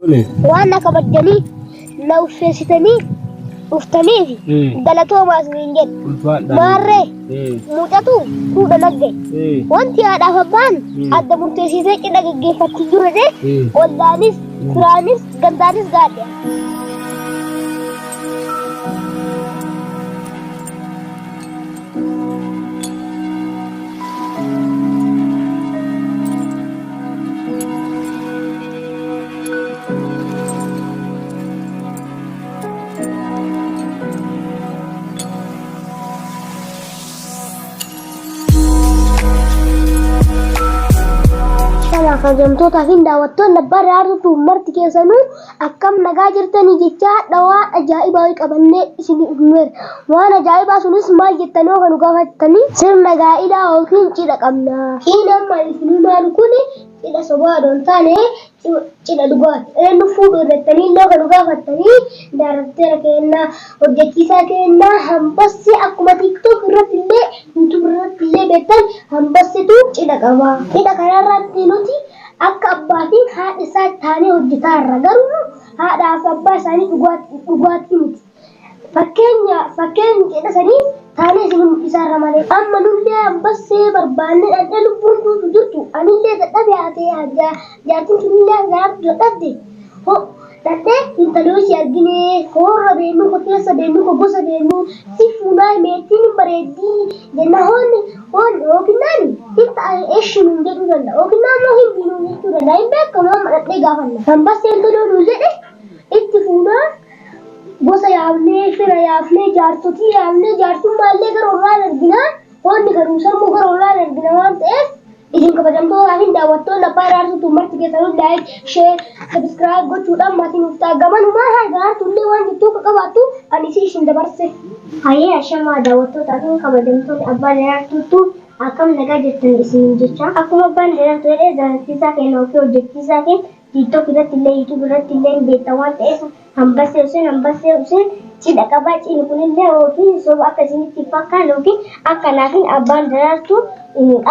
Waan na kabajjanii na ulfeessitanii dhuftaniif galatoomaa isiniin jedhe. Ulfaadha. Maarree mucatu fuudha naggaye. Wanti haadhaaf abbaan adda murteessisee cidha geggeeffatti jiru jedhee ollaanis firaanis gandaanis gaadhe. Kabajamtootaa fi daawwattoonni abbaa daraartuu marti keessanuu akkam nagaa jirtanii jechaa hadha waan ajaa'ibaa wayii qabannee isin dhufneerra. Waan ajaa'ibaa sunis maal jettanii yoo nu gaafattanii sirna gaa'ilaa yookiin cidha qabna. Cidha amma isin himaan kun cidha sobaa odoo hin taane cidha dhugaati. Eenyu fuudhu jettanii illee kan nu gaafattanii daarakteera keenya hojjechiisaa keenya hambassi akkuma TikTok irratti illee YouTube irratti illee beektan hambassitu cidha qaba. Cidha kanarratti nuti akka abbaa fi haadha isaa taanee hojjetaa irra garuu haadhaa fi abbaa isaanii dhugaatii miti. Fakkeenya fakkeenya cidha sanii taanee isin mul'isaa irra malee. Amma nullee hambassee barbaanne dhandhee lubbuun duutu jirtu anillee dadhabe haatee jaartiin tunillee garaatu dadhabde. Ho dhandhee intaloo si argine hoorra beennu ko keessa beennu ko gosa beennu si fuunaa meettiin hin bareeddii jenna hoonni hoon yookiin hin ta'a eshi nuun jedhuu danda'a yookiin immoo hin binuu jechuu danda'a hin beekamu amma dhandhee gaafanna. Hambasseen toluu nuu jedhe itti fuunaa gosa yaafnee fira yaafnee jaarsotii yaafnee jaarsummaa gara ollaan argina hoonni garuu sammuu gara ollaan argina waan ta'eef isin kabajamtootaa fi daawwattoonni abbaa daraartuu marti keessanuu like share subscribe gochuudhaan maatii nuuf ta'a gamanumaa haa daraartuu illee waan jettuu akka qabaattu ani isii isin dabarse. Hayyee ashamaa daawwattootaa fi kabajamtoonni abbaa daraartuutu akkam nagaa jirtan isiniin jecha. Akkuma abbaan daraartuu jedhee daraarsiisaa keenya ofii hojjechiisaa keenya TikTok irratti illee YouTube irratti illee hin beektan waan ta'eef hambassee Hussein hambassee Hussein cidha qabaa cidhi kunillee yookiin soba akka isinitti hin fakkaanne yookiin akka naafin abbaan daraartuu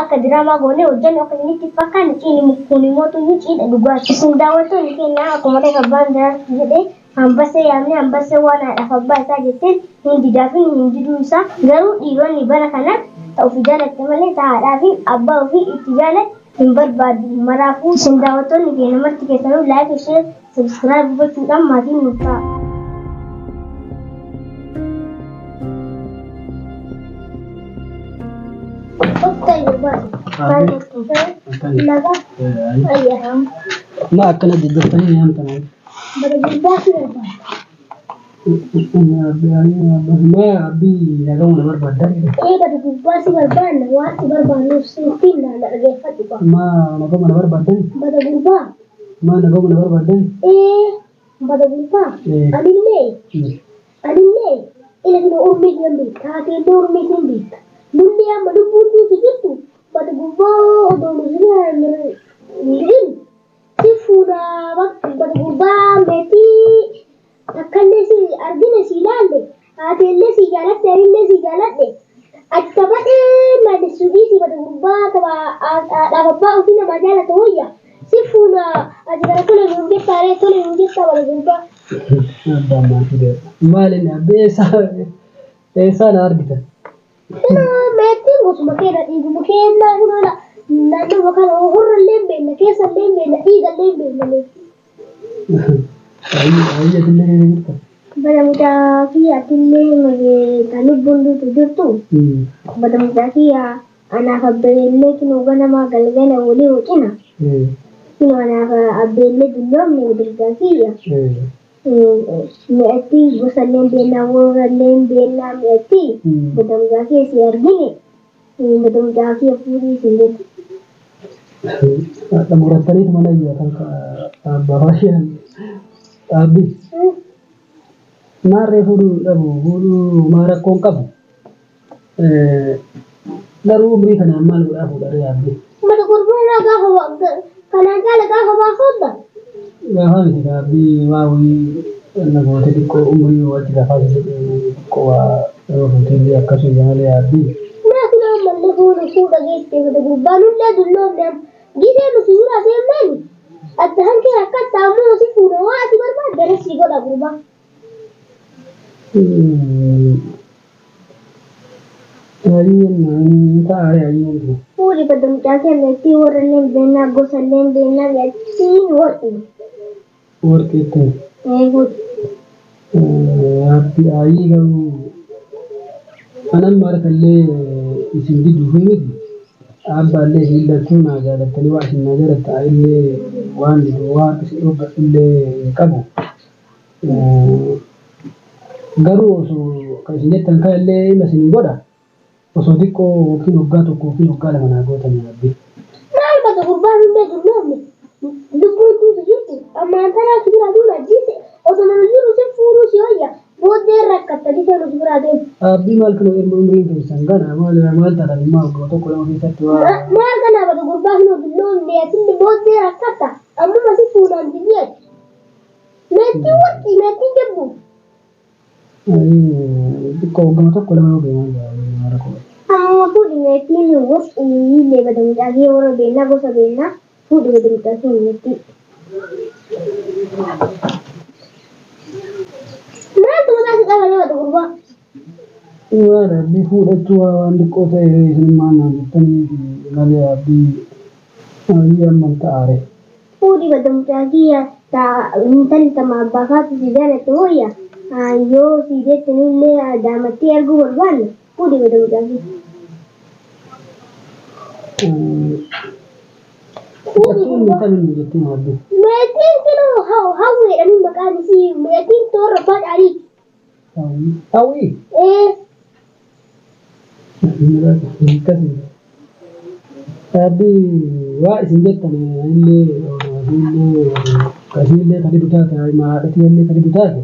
akka diraamaa goonee hojjennu akka isinitti hin fakkaanne cidhi kun immoo tuyyuu cidha dhugaati. Isin daawwattoonni keenya akkuma ta'e abbaan daraartuu jedhee hambassee yaamnee hambassee waan haadhaaf abbaa isaa jetteen hin didaafin hin diduu isaa garuu dhiironni bara kana ta ofii jaalatte malee ta haadhaa fi abbaa ofii itti jaalatte hin barbaadu maraafuu isin daawwattoonni keenya marti keessanuu like share subscribe gochuudhaan maatiin nuuf ta'a. Nagaa. Ayyaa. Ma akkana jajjaftanii ni hamtanaa. Bara gurbaa si barbaada. Ma abbii nagahuu na barbaadda. Ee bada gurbaa si barbaanna waan si barbaannuuf sirriitti na dhaggeeffadhu qaba. Ma nagahuu na barbaaddan. Bada gurbaa. Ma nagahuu na barbaaddan. Ee bada gurbaa. Anillee anillee ila kina urmii hin beekta haateellee urmii hin beekta. Nullee amma lubbuun duutu jirtu bada gurbaa odoo nu hin si fuudhaa bada gurbaa meetii takkallee si argine si ilaalle haateellee si jaaladhe anillee si jaaladhe akka badhee maalessuu dhiisii bada gurbaa qaba haadhaaf abbaa ofii namaa jaalata wayya si fuuna ati gara tole nuun jettaa ree tole nuun jettaa bada gurbaa. Abbaan maal fide? Maal inni abbee eessaa eessaa na argitan? Meettiin gosuma keenya dhiiguma keenyaa kun naannoo kana hurra illee hin beekna keessa illee hin beekna dhiiga illee hin beekna meettii. Ayyatillee ni jirta. Bada mucaa kiyya atillee ta lubbuun duutu jirtu. Bada mucaa kiyya anaaf abbeellee kinuu ganama galgala walii wacina. Kinuu anaaf abbeellee dulloomne bada mucaa kiyya. Mi'atti gosallee beennaa warrallee beennaa mi'atti. Bada mucaa kiyya si argine. Bada mucaa kiyya fuudhii si jedhu. Murattaniitu mana iyyatan abbaa fayyaan dhaabbi. Maarree fuudhuu dhabu fuudhuu maa rakkoon qabu. Garuu umrii kanaan maal godhaa fuudharee yaabbi. Bada gurbaa gaafa kanaan caala gaafa baafadha. Gaafa miti dhaabbii waa wayii na goote xiqqoo umrii wajji lafaa xiqqoo waa yeroo fuutee akkasuma malee yaabbii. Laakiin ammallee fuudha fuudha geesse bada gurbaa nullee dulloomne amma gisee nuti dura seenneen adda hankee akka ammoo si fuudha gurbaa. Ayyeen taa'ee ayyeen. Fuudhi badda mucaa kee meetii warra illee beennaa gosa illee beennaa meetii warqii. Warqiitti. Ee fuudhi. Abbi ayyii garuu anan maarkallee isin diduu fi miti. Abbaallee isin lachuu naa jaalattanii waa isin naa jaalatta illee waan didu waan isin dhuggadhullee hin qabu. Garuu osoo kan isin jettan kana illee ima isin godha. Osoo xiqqoo yookiin waggaa tokko yookiin waggaa lama naa gootanii abbi. Maal bakka gurbaan hin beeku hin lubbuun duutu jirti. Ammaan tanaa si bira duula jiise osoo nama jiru si fuudhuu si wayya. Booddee rakkatta gisee nu si biraa deemu. Abbii maal kana ilma umriin keessan gana maal maal taatan immoo waggaa tokko lama keessatti waa. Maal kana bakka gurbaan hin dulloomne atilli booddee rakkatta. Ammuma si fuudhaan biyyeeti. Meettii warqii meettiin jabbu. Xiqqoo waggaa tokko lama yoo deeman maal rakkoo. Amma fuudhi meetiin warqii illee badda mucaa kee warra beennaa gosa beennaa fuudhi badda mucaa kee meetii. Maaltu mataa si qabalee bakka gurbaa? Maal abbii fuudhachuu waan xiqqoo ta'e isin maal naan jettanii malee abbii ayyii amma ta'aare. Fuudhi badda mucaa kiyya intalli tama abbaa faatu si jaalatte wayya yoo si jette nullee daamattee arguu barbaanne fuudhi badda mucaa kiyya. Fuudhi Jechuun gurbaa. tamin jettiin abbii. Meetiin kinoo hawweedhaan maqaan isii meetiin toora abbaa caaliiti. Hawwii. Ee Akkasii. Abbii waa isin jettan illee illee kasiillee kan didu taate haadhatii illee kan didu taate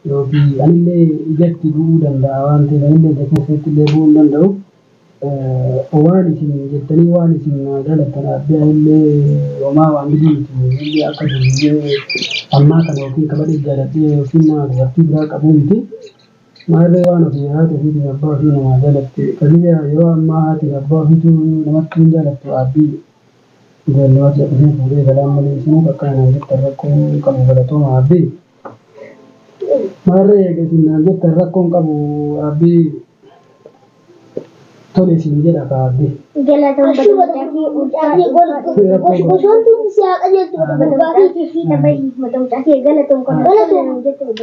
yookiin anillee ijatti bu'uu danda'a waan ta'eef anillee ija keessatti illee bu'uu hin danda'u. Waan isin jettanii waan isin jaalattan abbii anillee homaa waan diduu miti illee akka durii ammaa kana yookiin kabadhee jaaladhee yookiin nama dubartii biraa qabuu miti. Maarree waan ofii haati ofiitiin abbaa ofii namaa jaalatti. Kasii yeroo ammaa haati abbaa ofiitu namatti hin jaalattu abbii ijoollumatti jedhanii fuudhee galaan malee isinuu bakka naan jettan rakkoo hin qabu galatooma abbii. Maarree eega isin naan jettan rakkoo hin qabu abbii tole isin jedha ka abbii. Galatoon ashuu badda bakka mucaa kee mucaa kee gosoon tun si haa qajeeltu bakka gurbaa fi badda mucaa kee galatoon kan Galatoon.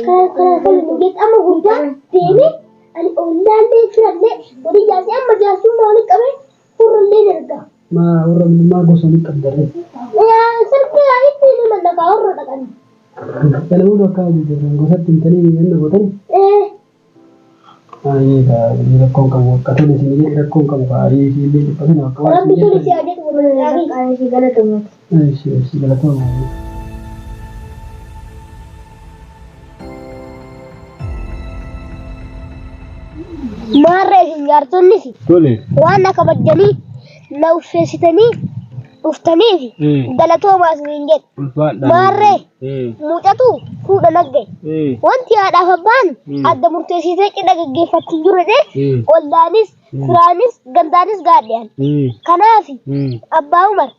Kana kana kana nu jettu amma gurbaa deemee ani ollaallee firallee walii jaasee amma jaarsummaa walitti qabee hurrallee darga. Maa warra maa gosa ni qabdarre. Sirbi itti nama nagaa hurra dhaqan. Kana hunda akka hojjetan gosatti himtanii inni gootan. Ee Ayyee rakkoon qabu akka tole isin jedhe rakkoon qabu ka arii illee dhiphatina akka waan rabbi isin tole si jettan. haa jedhu bakka mucaa kee. Galatoon. Ishi ishi galatooma. Maarree isin jaartonnis Tole. waan na kabajjanii na uffeessitanii dhuftaniif galatoomaa isiniin jedhe. Ulfaadha. Maarree mucatu fuudha nagge. Wanti haadhaaf abbaan adda murteessitee cidha gaggeeffachuu jiru jedhee ollaanis firaanis gandaanis gaadhean. Kanaaf abbaa Umar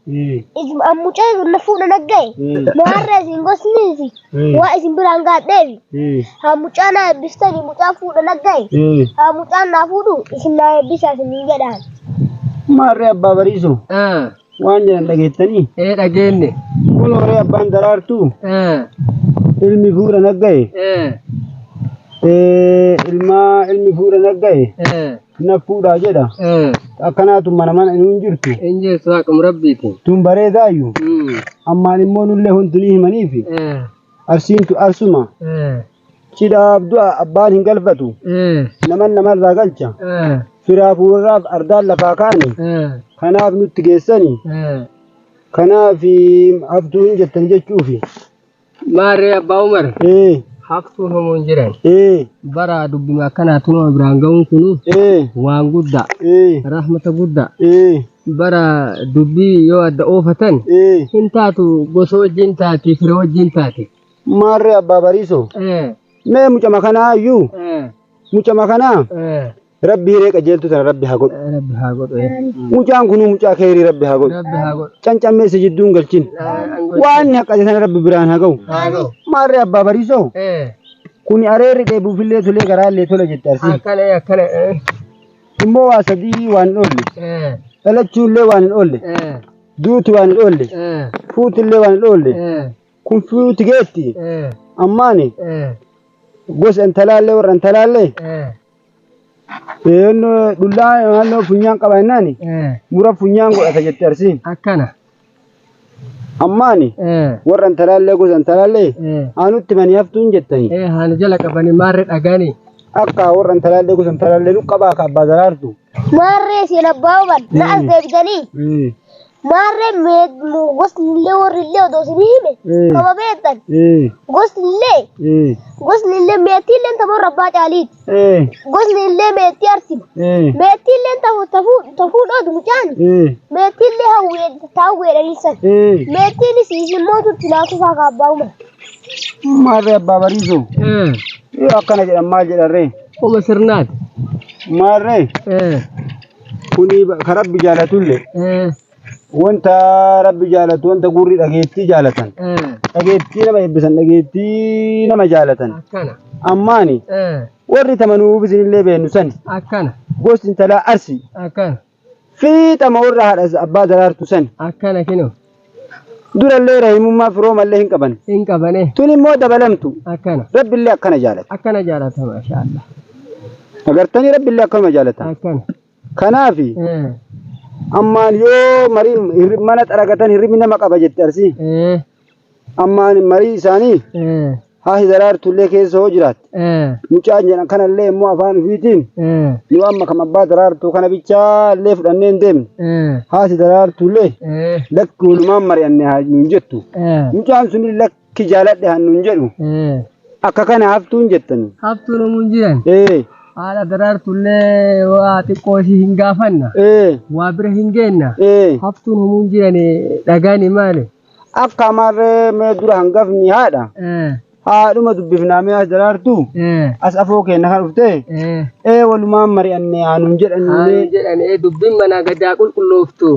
mucaa na fuudha naggaye maarree isin gosnis waa isin biraan gaadheef haa mucaa na eebbistanii mucaa fuudha naggaye haa mucaan naa fuudhu isin naa eebbisaa isiniin jedhaan. Maarree abbaa bariisu waan jedhan dhageettanii Ee dhageenye. kun horee abbaan daraartuu ilmi fuudha naggaye ilmaa ilmi fuudha naggaye na fuudhaa jedha akkanaatu mana mana inni hin jirtu Injeessu haqum rabbiiti. tun bareedaayyuu ammaan immoo nullee hundinii himaniifi arsiintu arsuma cidhaaf du'a abbaan hin galfatu naman namarraa galcha firaaf warraaf ardaan lafaa kaani kanaaf nutti geessani kanaaf haftuu hin jettan jechuufi. Maarree abbaa Umar Ee haftuun homoo hin jiran. ee Bara dubbima akkanaatu nama biraan ga'uun kunu ee waan guddaa ee rahmata guddaa ee bara dubbii yoo adda oofatan ee hin taatu gosa wajjin taati fira wajjin taati. Maarree abbaa bariisoo mee mucama kanaa iyyuu mucama kanaa Rabbi hiree qajeeltuu tana Rabbi haa godhu. Rabbi haa godhu. Mucaan kunuu mucaa keerii Rabbi haa godhu. Rabbi haa godhu. Cancammee si jidduun galchin. Waan inni haqqate sana Rabbi biraan haa ga'u. Haa ga'u. Maarree abbaa bariisoo. Kuni areerri dheebuufillee tolee garaallee tola jette Arsiin. Akkana akkana. Immoo waa sadii waan hin oolle. Dhalachuullee waan hin oolle. Duuti waan hin oolle. Fuutillee waan hin oolle. Kun fuuti geetti. Ammaani gosa intalaallee warra intalaallee. Dhullaa naannoo funyaan qaba jennaani mura funyaan godhata jette Arsiin. Akkana. Ammaani warra intalaallee gosa intalaallee aanutti manii haftuun jettanii. Haanu jala qabanii maarree dhagaanii. Akka warra intalaallee gosa intalaallee nu qabaa ka abbaa daraartu. Maarree siin abbaa huban na as deebitanii. Maarree gosni illee warri illee odoo isinii hime kama beektan. Gosni illee gosni illee meettii illee tamoo rabbaa caaliiti. Gosni illee meettii arsima. Meettii illee tafuu dhoodu mucaan. Meettii illee hawweedhanii san. Meettiin isin mootutti laakufaa ka abbaa huban. Maarree abbaa bariisoo. Yoo akkana jedhan maal jedharree? Uma sirnaati. Maarree kuni ka Rabbi jaalatullee wanta Rabbi jaalatu wanta gurri dhageettii jaalatan. Dhageettii nama eebbisan dhageettii nama jaalatan. Akkana. Ammaani warri tamanuuf isinillee beennu san Akkana. gosti intalaa Arsi Akkana. fiixama warra haadha abbaa daraartu san Akkana kinoo. durallee rahimummaa firoomallee hin qaban. Hin qabane. Tun immoo dabalamtu Akkana. Rabbillee akkana jaalata. Akkana jaalata maashaallah. Agartanii Rabbillee akkanuma jaalata. Akkana. Kanaafi ammaan yoo marii mana xaragatan hirribni nama qaba jette Arsii. Ammaan marii isaanii haati daraartullee keessa hoo jiraatte. Mucaan jedhan kanallee immoo afaan ofiitiin nu amma kam abbaa daraartuu kana bichaa illee fudhannee hin deemne. Haati daraartullee lakki walumaan mari'anne haa nuun jettu. Mucaan suni lakki jaaladhe haa nuun jedhu. Akka kana haftuun jettani. Haftuun homuun jiran. Haadha daraartullee waa xiqqoo ishii hin gaafanna. Waa bira hin geenna. Haftuun homuun jiran dhagaani maali? Akka maarree mee dura hangafni haadha. Haadhuma dubbifnaa mee as daraartu. As afoo keenya kan dhuftee. Walumaan mari'anne haa nuun Haa jedhanii. jedhan dubbiin manaa gadaa qulqullooftu.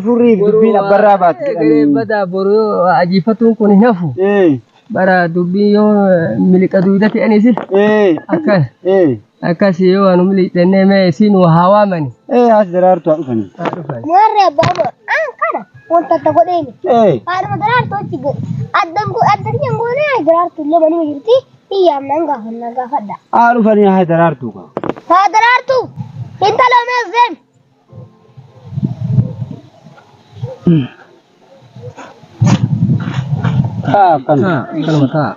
Furriif dubbiin abbarraa baatti Garee jedhanii. badaa boru yoo ajiifatuun kun hin hafu. Bara dubbiin yoo miliqa duuda ta'anis akkana. Akkas yoo anu miliqxannee mee isiin haa waamani. As daraartu haa dhufanii. Haa dhufani. Maarree abbaa huban aan kana wanta adda godheeni. Haadhuma daraartu achi godhe. Addan adda kiyyan goonee daraartu illee manuma jirti. Iyyaamnaan gaafannaa gaafadha. Haa dhufanii haa daraartu ka. Haa daraartu intala mees deemi. Haa akkana. Haa akkanuma taa.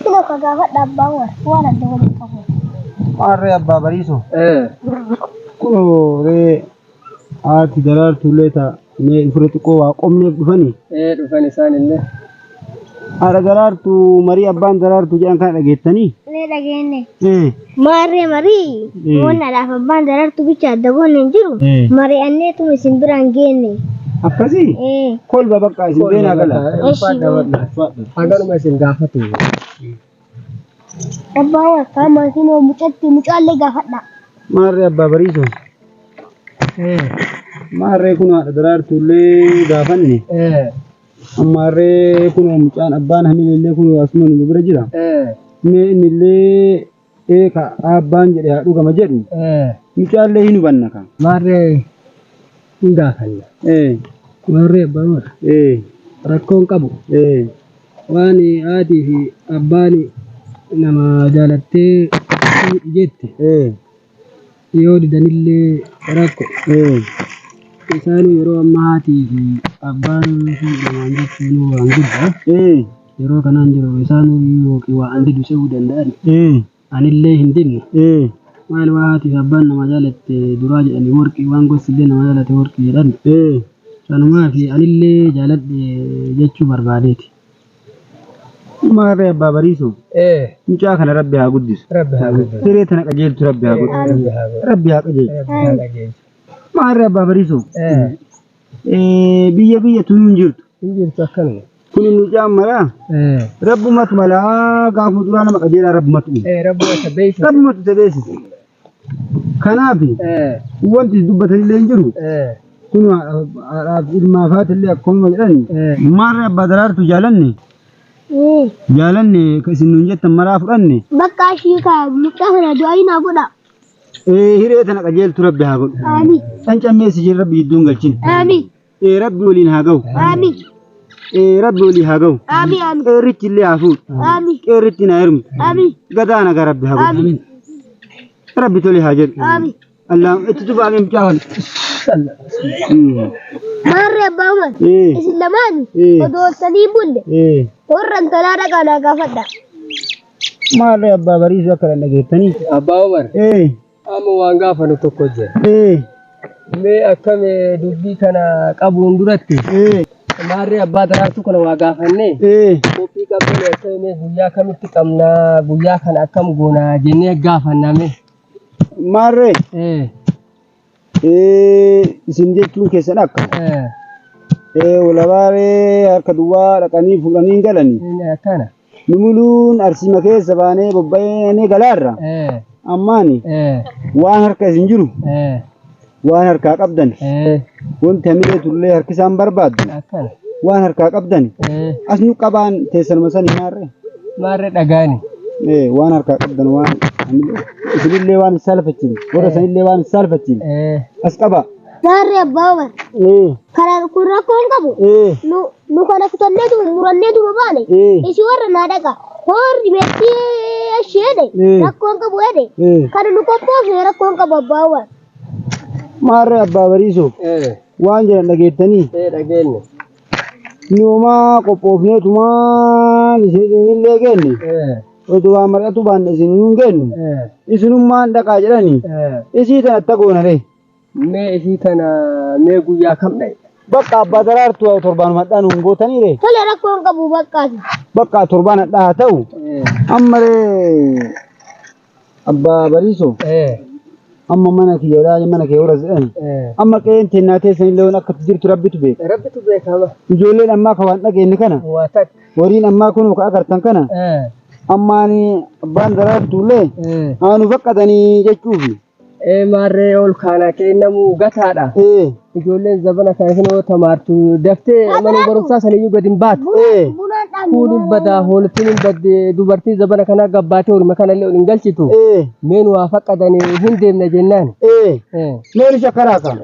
Kino ka gaafadha abbaa huban waan adda godhe qabu. Maarree abbaa bariisoo. Kunoo ree haati daraartullee ta'a mee fure xiqqoo waa qomneef dhufanii. Dhufan isaan illee. Haadha daraartuu marii abbaan daraartuu jedhan kana dhageettanii. Lee dhageenye. Maarree marii wannaadhaaf abbaan daraartuu bicha adda goone hin jiru. Mari'anneetum isin biraan geenne. Akkasii kolba bakka isin beenaa gala. Haganuma isin gaafatu. Abbaa warqaa maatiin mucatti mucaallee gaafadha. Maarree abbaa bariisoo. Maarree kun haadha daraartuullee gaafanne. Ammaarree kun mucaan abbaan hamileellee kun asuma nu bira jira. Mee innillee eeka abbaan jedhe haa dhugama jedhu. Mucaallee hin hubanna kan. Maarree hin gaafanna. Maarree abbaa mara. Rakkoon qabu. Waan haatii fi abbaan nama jaalattee fuudhi jette yoo didanillee rakko. Isaan yeroo ammaa haatii fi abbaan fuudhi namaan jechuun waan guddaa. Yeroo kanaan jiru isaan yookiin waa an didu se'uu danda'an. Anillee hin dinne. Maal waa haatii fi abbaan nama jaalatte duraa jedhanii warqii waan gosti illee nama jaalate warqii jedhan. Sanumaa fi anillee jaaladhe jechuu barbaadeeti. Maarree abbaa bariisoo. Mucaa kana Rabbi haa guddisu. Rabbi haa guddisu. Siree tana qajeelchu Rabbi haa godhu. Rabbi haa qajeelchu. Rabbi haa qajeelchu. Maarree abbaa bariisoo. Biyya biyya tunuu hin jirtu. Hin jirtu akkanuma. Kun mucaan maraa rabbumatu malaa gaafa duraa nama qajeelaa rabbumatu uume. Rabbuma isa beeksisa. Rabbumatu isa beeksise. Kanaaf wanti dubbatanillee hin jiru. Kun haadhaaf ilmaaf haatillee akkuma jedhan maarree abbaa daraartu jaalanne jaalanne kan isin nuun jettan maraa fudhanne Bakka ishii ka mucaa sana du'aa naa godha. Hiree tana qajeeltu rabbi haa godhu. Amiin. Cancammeessi jee rabbi jidduun galchin. Amiin. Rabbi waliin haa ga'u. Amiin. Rabbi waliin haa ga'u. Amiin. Amiin. Qeerrichi illee haa fuudhu. Amiin. Qeerritti na heerumtu. Amiin. Gadaa nagaa rabbi haa godhu. Amiin. Rabbi tole haa jedhu. Amiin. Allah itti tufaa mee mucaa kana. Maarree abbaa Umar. Isin lamaan odoo oltanii bulle warra intalaa dhaqaa naa gaafadha. Maarree abbaa bariisuu akka dhageettanii. Abbaa Umar. Amma waan gaafannu tokko jira. Mee akkam dubbii kana qabuun duratti maarree abbaa daraartuu kana waa gaafannee qophii qabnee akkamii guyyaa kamitti qabnaa guyyaa kana akkam goonaa jennee gaafannaa mee. Maarree isin jechuun keessan akka walabaaree harka duwwaa dhaqanii fuudhanii hin galanii. Akkana. Nu muluun arsima keessa baanee bobba'ee galaarra. Ammaani waan harka isin jiru waan harkaa qabdan wanti hamilee turlee harki isaan barbaaddu waan harkaa qabdan as nu qabaan teessanuma sanii maarree. Maarree dhagaani. Waan harkaa qabdan waan isinillee waan hin saalfachiifne warra sanillee waan hin saalfachiifne as qaba. Maarree abbaa Umar. Karaan kun rakkoo hin qabu. Nu kana kutanneetuma muranneetuma baane. Isin warra naa dhaqa. Hoorri meexxii ishee jedhe rakkoo hin qabu jedhe. Kana nu qophoofne rakkoo hin qabu abbaa Umar. Maarree abbaa bariisoo waan jedhan dhageettanii. Dhageenye. Nuumaa qophoofneetumaan isinillee geenne. Otoo waan mar'atu baanne isin hin geennu. Isinummaan dhaqaa jedhanii. Isii tana atta goonaree. Mee isii tana mee guyyaa kam dhaye? Bakka abbaa daraartuu torbaan hadhaa nuun gootaniire. Tole rakkoo hin qabu bakkaati. Bakka torbaan hadhaa haa ta'u. Ammaree abbaa bariisoo. Amma mana kiyya mana kee hora jedhan. Amma qe'een teennaa teessanillee waan akka jirtu rabbitu beeka. Rabbitu beekama. Ijoolleen ammaa ka waan dhageenye kana. Waa takka. Horiin ammaa kun ka agartan kana. Ammaan abbaan daraartuullee aanu baqqatanii jechuufi. Maarree ol kaana kennamu gataadha. Ijoolleen zabana kana yoo tamaartu daftee mana barumsaa saniyyuu gadi hin baatu. Kuun hin badaa hooltiin hin badde dubartiin zabana kanaa gabbaatee horma kanallee ol hin galchitu. Mee nu waa faqqadanii hin deemna jennaan. Mee nu shakkaraa ka?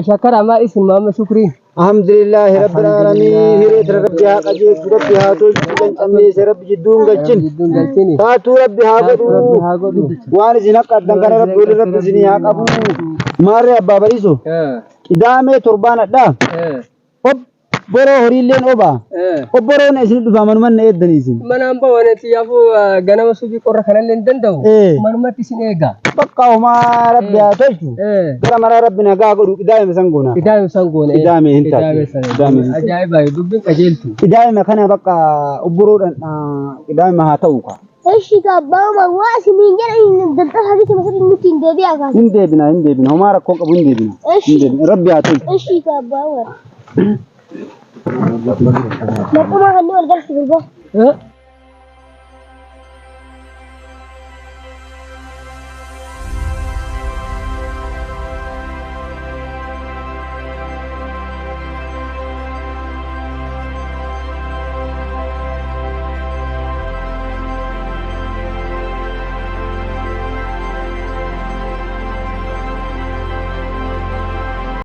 Shakkaraa maal isin maama shukriin? Alhamdulillahi rabbil alamin hiree tana rabbi haa qajeelchu rabbi haa tolchu kan cammeesse rabbi jidduun galchin taatuu rabbi haa godhu waan isin akka addan kana rabbi waliin rabbi isinii haa qabu maarree abbaa bariiso qidaamee torbaan hadhaa obboroo horiilleen obaa obboroon isin dhufaa manuman na eeddanii isin. Manaan bawan xiyyaafuu ganama subii qorra kanallee hin danda'u manumatti isin eega. Bakka homaa rabbi haa tolchu. Gara maraa rabbi nagaa godhu qidaame san goona. Qidaame san goona. Qidaame hin taate. Qidaame. Ajaa'iba dubbiin qajeeltu. Qidaame kana bakka obboroodhaan qidaame haa ta'u ka. Eshi ka abbaa Umar waa isiniin jedhan dadhabaa miti masirri nutti hin deebi'aa kaasa. Hin deebina hin deebina homaa rakkoo qabu hin deebina. Eshi. Hin deebina rabbi haa tolchu. Eshi ka abbaa Umar. Marqumaa kan wal galchu gurbaa.